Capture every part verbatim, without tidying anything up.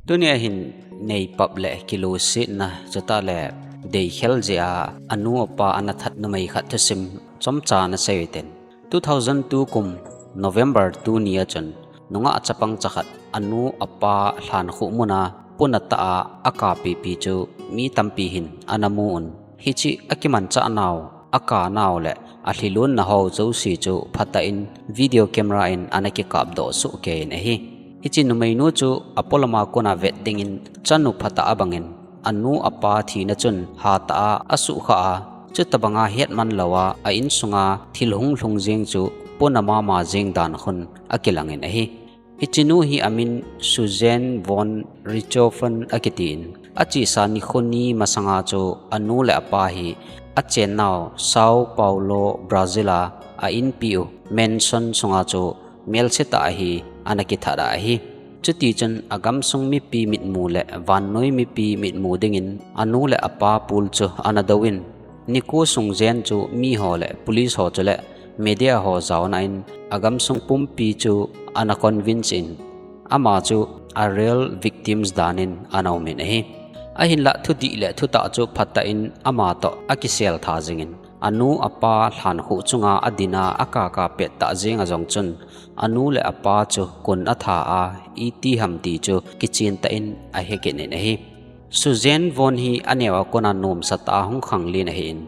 Tunia hin neipap le kilusetna chutah le deikhel jeh a anu apa ana that numei khat thusim chomcha ana sei u hitin. Two thousand two kum November two ni a chun nungah chapang chakhat anu apa lhankhuh muna pon atah a akapipi chu mi tampi hin ana mu un. Hiche akimanchah nau, akanau le alhilunna ho jouse chu phatah in video camera in ana kikapdoh sohkei in ahi. Hiche numeinu chu apolama kona vet dingin chanu phatah abangin anu apa thina chun hatah a asuhkhah a, chutobanga hetman louva a insunga thil hung lhung jeng chu pon amama jeng dan khun akilangin ahi. Hichenu hi amin Suzanne von Richthofen akitin, achesa nikho ni masanga chu anu le apa hi achennau Sao Paulo, Brazil a a inpiu mansion sunga chu melsetah a hi ana kithat a ahi. Chutichun agamsung mipi mitmu le vannoi mipi mitmu dingin anu le apa pul chu ana douvin, nikho sung jen chu miho le police ho chule media ho jaona in agamsung pumpi chu ana convince in, ama chu a real victims danin ana umin ahi. Ahinlah thudih le thutah chu phatah in ama toh akisel tha jingin, anu apa lhankhuh chunga adina akaka pettah jenga jong chun, anu le apa chu kon atha a, iti ham ti chu kichentah in ahekit in ahi. Suzanne von hi aneova kona nomsatah a hung khanglen ahin,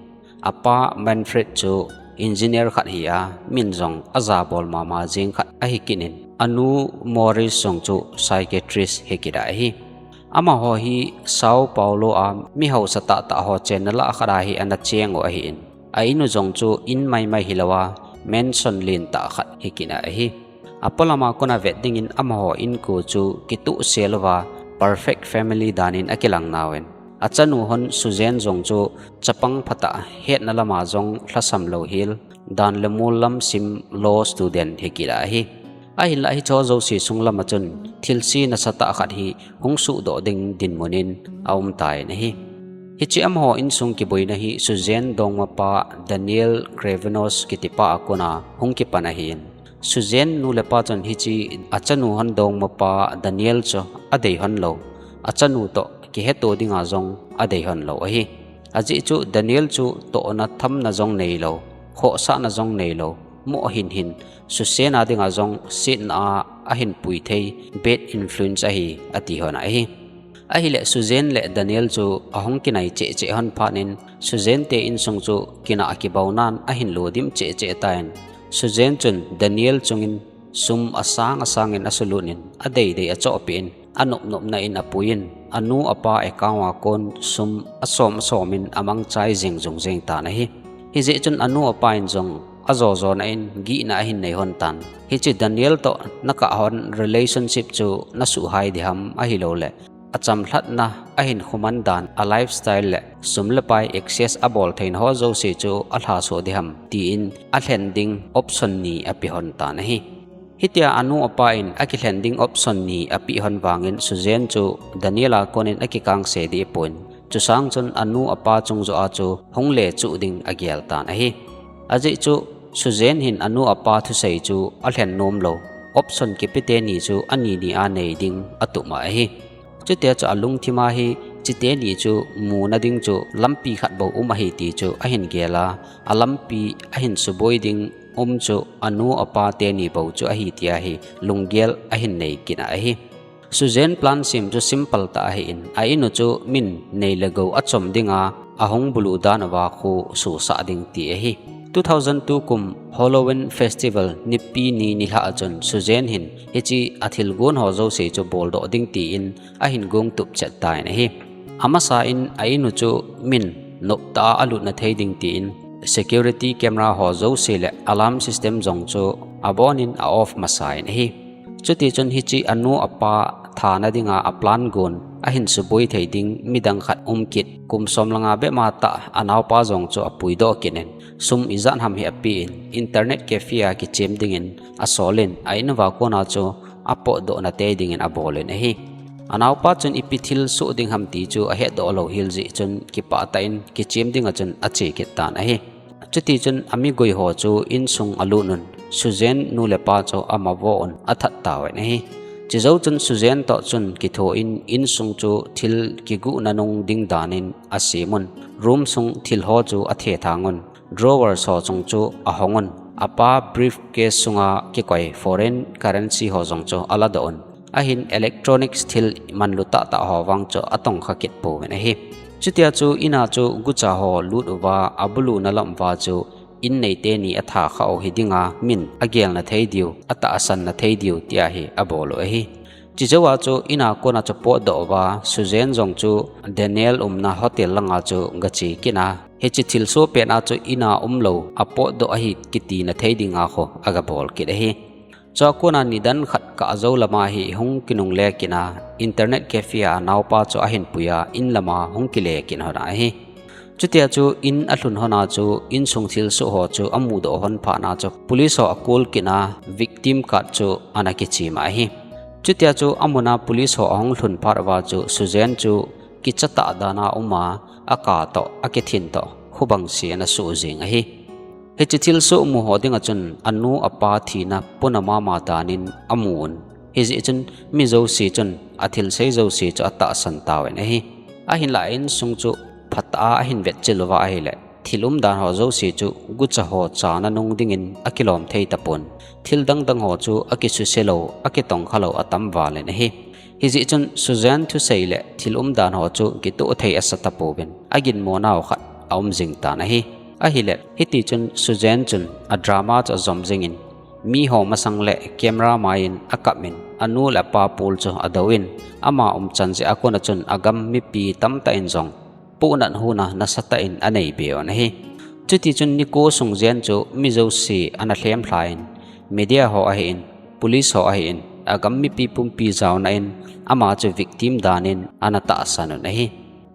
apa Manfred chu engineer khat hi a, min jong ajabol mama jeng khat ahikit in, anu Maurice jong chu psychiatrist hikit a ahi. Amaho hi Sao Paulo a mihaosa tahtah ho chenna lah khat a hi ana cheng u ahin, a inu jong chu in maimai hilouva mansion lentah khat hikit a ahi. Apolama kona vet dingin amaho inko chu kitohsel uva perfect family danin akilang nauvin, achanu hon Suzanne jong chu chapang phatah hetna lama jong lhasam louhel, dan le mol lam sim law student hikit a ahi. Ahinlah hicheho jouse sung lama chun thilse nasatah khat hi hung sohdoh ding dinmun in aumtan ahi. Hiche amaho insung kiboina hi Suzanne dongmapa Daniel Krevinos kitipa a kona hung kipan ahin, Suzanne nu le pa chun hiche achanu hon dongmapa Daniel chu adeilhon lou, achanu toh kiheto dinga jong adeilhon lou ahi. Ajeh chu Daniel chu tohna thamna jong neilou, khohsahna jong neilou, moh hinhin, Suzanne a dinga jong setna a ahin pui thei bad influence ahi, atihon ahi. Ahile Suzanne le Daniel chu ahung kinai chehcheh hon phatnin, Suzanne te insung chu kinah kibaunan ahin lodim chehcheh tan, Suzanne chun Daniel chungin sum asang asangin asulutnin, adeidei achohpeh in, anopnopna in apuiyin, anu apa account a kon sum asom asomin amangchai jing jung jeng tan ahi. Hijeh chun anu apa in jong ajojona in gihna ahin neihon tan. Hiche Daniel toh nakah hon relationship chu nasuhhai diham ahilouleh achamlhatna ahin khuman dan, a lifestyle le sum le pai excess abol theina ho jouse chu alhasoh diham, tin alhen ding option ni apehon tan ahi. Hitia anu apa in akilhen ding option ni apehon vangin Suzanne chu Daniel a konin akikangse deh pon, chusang chun anu apa chung joh a chu hung lechuh ding agel tan ahi. Ajeh chu Suzanne hin anu apa thusei chu alhen nomlou, option kipe teni chu ani ni a nei ding atup ahi. Chutia chu alungthim a hi, chuteni chu muna ding chu lampi khat bou um ahi ti chu ahin gel a, alampi ahin suboi ding um chu anu apa teni bou chu ahi tia hi lunggel ahin nei kit ahi. Suzanne plan sem chu simple tah ahin, a inu chu min nei le gou achom dinga ahung bulu dan uva kho susah ding ti ahi. Two thousand two kum Halloween Festival nipi ni nilhah a chun Suzanne hin hiche athilgon ho jouse chu boldoh ding tin ahin gongtup chet tan ahi. Amasa in a inu chu min noptah a alutna thei ding tin security camera ho jouse le alarm system jong chu abonin a off masan ahi. Chutichun hiche anu apa thana dinga aplan gon ahin suboi thei ding midang khat um kit, kum som le nga bep matah anaopa jong chu apuidoh kit in, sum ijat ham hi apen, internet cafe a kichem dingin asolin, a in uva kona chu apotdohna tei dingin abolin ahi. Anaopa chun ipi thil soh ding ham ti chu ahetdoh lou hel jeh chun kipah tah in kichem dinga chun ache kit tan ahi. Chutichun amigoi ho chu insung alut un, Suzanne nu le pa chu amavoh un athat tauvin ahi. Chejou chun Susan toh chun kitho in insung chu thil kiguh nanung ding dan in asem un, room sung thil ho chu athethang un, drawer ho chung chu ahong un, apa briefcase sunga kikoi foreign currency ho jong chu aladoh un, ahin electronics thil manlu tahtah ho vang chu atongkha kit pouvin ahi. Chutia chu ina chu gucha ho lut uva abulu na lam uva chu in neite ni atha kha u hi dinga min agelna thei diu, atahsan na thei diu tia hi abol u ahi. Chejou a chu ina kona chu potdoh uva, Susan jong chu Daniel umna hotel langa chu gache kit a, hiche thilsoh pet a chu ina umlou apotdoh ahi kiti na thei dinga kho agabol kit ahi. Chua kona nidan khat kah jou lama hi hung kinungle kit a, internet cafe a anaopa chu ahin pui a, in lama hung kile kit hon ahi. Chutia chu in alhun hon a chu insung thilsoh ho chu amudoh hon phat a chu police ho acall kit a, victim card chu ana kichim ahi. Chutia chu amun a police ho ahung lhun phat uva chu Susan chu kicha tah dan a um a, aka toh, akithin toh, khubang se ana suh jing ahi. Hiche thilsoh mu ho dinga chun anu apa thina puna mama dan in amu un. Hijeh chun mi jouse chun athilsei jouse chu atahsan tauvin ahi. Ahinlah insung chu phatah a ahin vetchil uva ahileh, thil umdan ho jouse chu gucha ho chana nung dingin akilom thei tapon. Thil dangdang ho chu akisuse lou, akitongkha lou atam val in ahi. Hijeh chun Susan thusei le thil umdan ho chu kitoh thei asa tapouvin, aginmo nau khat aum jing tan ahi. Ahileh, hiti chun Susan chun adrama chu ajom jingin, mi ho masang le camera mai in akap in, anu le apa pol chu adou in, ama umchan jeh a kona chun agam mipi tamtah in jong pohnat huna nasatah in anei be un ahi. Chuti chun nikho sung jen chu mi jouse ana lhem lha in, media ho ahin, police ho ahin, agam mipi pumpi jaona in ama chu victim dan in ana tahsan un ahi.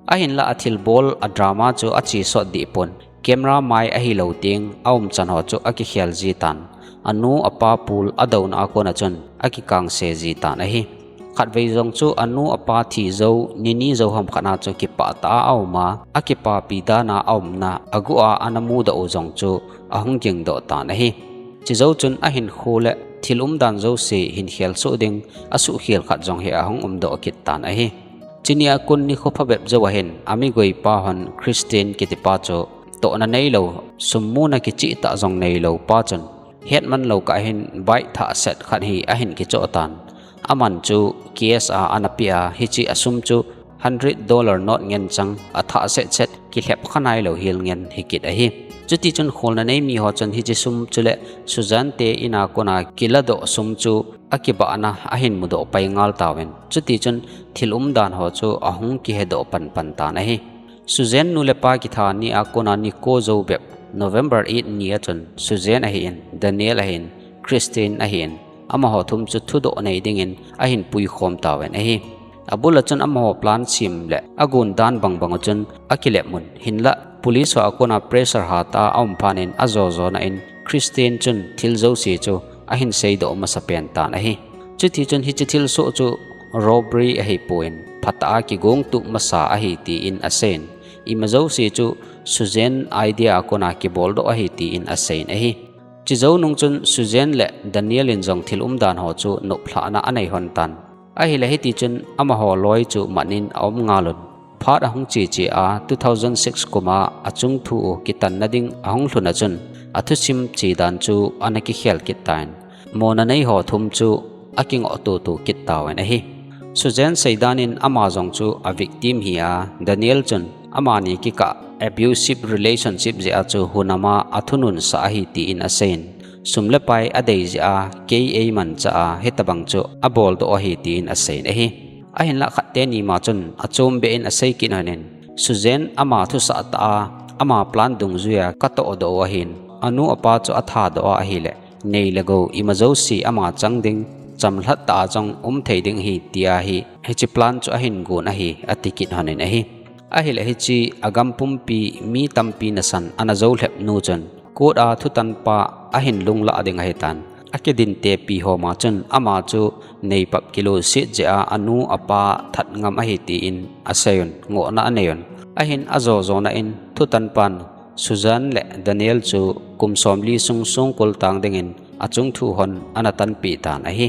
Ahinlah athilbol adrama chu achesot deh pon, camera mai ahilou teng aumchan ho chu akikhel ji tan, anu apa pol adouna a kona chun akikangse ji tan ahi. Khatvei jong chu anu apa thi jou, nini jou ham khat a chu kipah tah a aum a, akipapi dan a aumna aguh a ana mudoh u jong chu ahung gingdoh tan ahi. Chejou chun ahinkho le thil umdan jouse hin khelsoh ding asuhkhel khat jong hi ahung umdoh kit tan ahi. Chunia kon nikho phabep jou ahin, amigoi pa hon Christine kitipa chu tohna neilou, sum muna kicheh tah jong neilou pa chun, hetman lou kah hin bike thah set khat hi ahin kichoh tan. Aman chu cash a ana pe a, hiche asum chu hundred dollar note ngen chang, athah set set kilhep kha nailou hel ngen hikit ahi. Chuti chun kholna nei mi ho chun hiche sum chule Susan te ina kona kiladoh sum chu akibahna ahin mudoh pai ngal tauvin. Chuti chun thil umdan ho chu ahung kihedoh panpan tan ahi. Susan nu le pa kitha ni a kona nikho jou bep November eight ni a chun Susan ahin, Daniel ahin, Christine ahin, amaho thum chu thudoh nei dingin ahin puikhom tauvin ahi. Abul a chun amaho plan sem le agon dan bangbang a chun akilep un, hinlah police ho a kona pressure hatah a aum phat in ajo jona in Christine chun thil jouse chu ahin seidoh masa pen tan ahi. Chuti chun hiche thilsoh chu robbery ahipon, phatah a kigong tup masa ahi tin aseiyin, ima jouse chu Susan idea a kona kiboldoh ahi tin aseiyin ahi. Chejou nung chun Susan le Daniel in jong thil umdan ho chu noplhahna anei hon tan. Ahile hiti chun amaho loi chu mat in aum ngal un. Phat ahung cheche a, two thousand six kum a achung thu u kitanna ding ahung lhun a chun, athusim che dan chu ana kikhel kit tan. Mona nei ho thum chu akingoh tutu kit tauvin ahi. Susan seidan in ama jong chu a victim hi a, Daniel chun amani kikah abusive relationship jeh a chu hunam a athunun sah ahi tin aseiyin, sum le pai adei jeh a kei eimanchah a hitabang chu aboldoh ahi tin aseiyin ahi. Ahinlah khat teni ma chun achom beh in asei kit hon in, Susan ama thusah tah a, ama plan dungjuia katohdoh u ahin, anu apa chu athadoh a ahile, nei le gou ima jouse ama chang ding, chamlhat tah a jong um thei ding ahi tia hi, hiche plan chu ahin gon ahi, ati kit hon in ahi. Ahile hiche agam pumpi mi tampi nasan ana jou lhep nu chun, court a thutanpa ahin lunglah ding ahitan. Akidintepi ho ma chun ama chu neipap kiloset jeh a anu apa that ngam ahi tin aseiyun, ngohna aneiyin. Ahin ajo jona in thutanpan Susan le Daniel chu kum somli sung songkul tang dingin achung thu hon ana tanpeh tan ahi.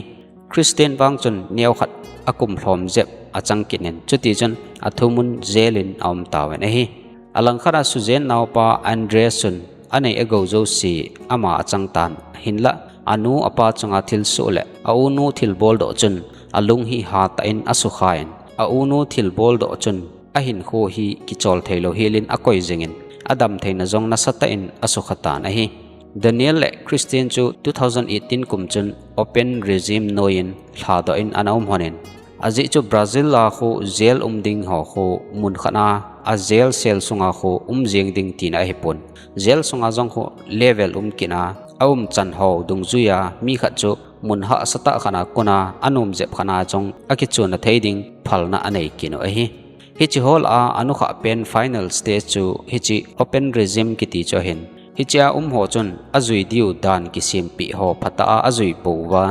Christian vang chun neokhat akum lhom jep achang kit in, chuti chun athumun jail in aum tauvin ahi. Alangkhat a Suzanne naopa Andreas chun anei agou jouse ama achang tan, hinlah anu apa chunga thilsoh le aunu thilboldoh chun alung hi hatah in asukha in, aunu thilboldoh chun ahinkho hi kichol theilou helin akoi jingin, adam theina jong nasatah in asukha tan ahi. Daniel le Christine chu two thousand eighteen kum chun open regime noiyin lhadoh in ana um lhonin, ajeh chu Brazil a khu jail um ding ho khu mun khat a, a jail cell sunga khu um jeng ding tina ahipon, jail sunga jong khu level um kit a, aumchan ho dungjuia mi khat chu mun hahsatah khat a kona anom jep khat a jong akichonna thei ding phalna anei kit u ahi. Hiche ho lah a anukhah pen final stage chu hiche open regime kiti chu ahin, hichea um ho chun ajui diu dan kisempeh ho phatah a ajui pouva,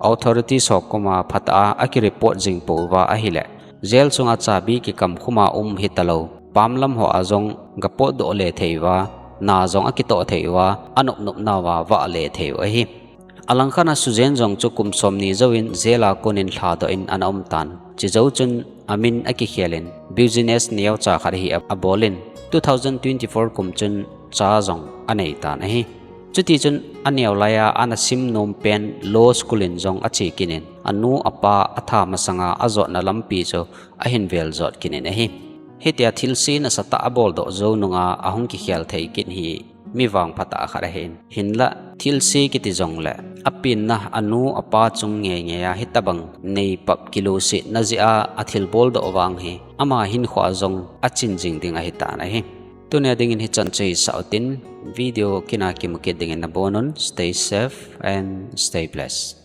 authorities ho koma phatah a akireport jing pouva ahileh, jail sunga chabi kikamkhum a um hitalou, pamlam ho a jong gapotdoh le theiuva, na jong akitoh theiuva, anopnop nauva vah le theiu ahi. Alangkhat a Suzanne jong chu kum somni jouvin jail a konin lhadoh in ana um tan. Chejou chun amin akikhel in business neocha khat hi abolin, two thousand twenty-four kum chun cha jong anei tan ahi. Chutichun aneolai a ana sim nom pen law school in jong ache kit in, anu apa atha masanga ajotna lampi chu ahin vel jot kit in ahi. Hitia thilse nasatah aboldoh jou nunga ahung kikhel thei kit hi mi vangphatah khat ahin, hinlah thilse kiti jongleh apenna anu apa chung ngeingei a hitobang neipap kilosetna jeh a athilboldoh vang hi ama hinkhoa jong achin jing ding ahitan ahi. Tunia dingin hichan chu hisah utin, video kina kimu kit dingin nabonun, stay safe and stay blessed.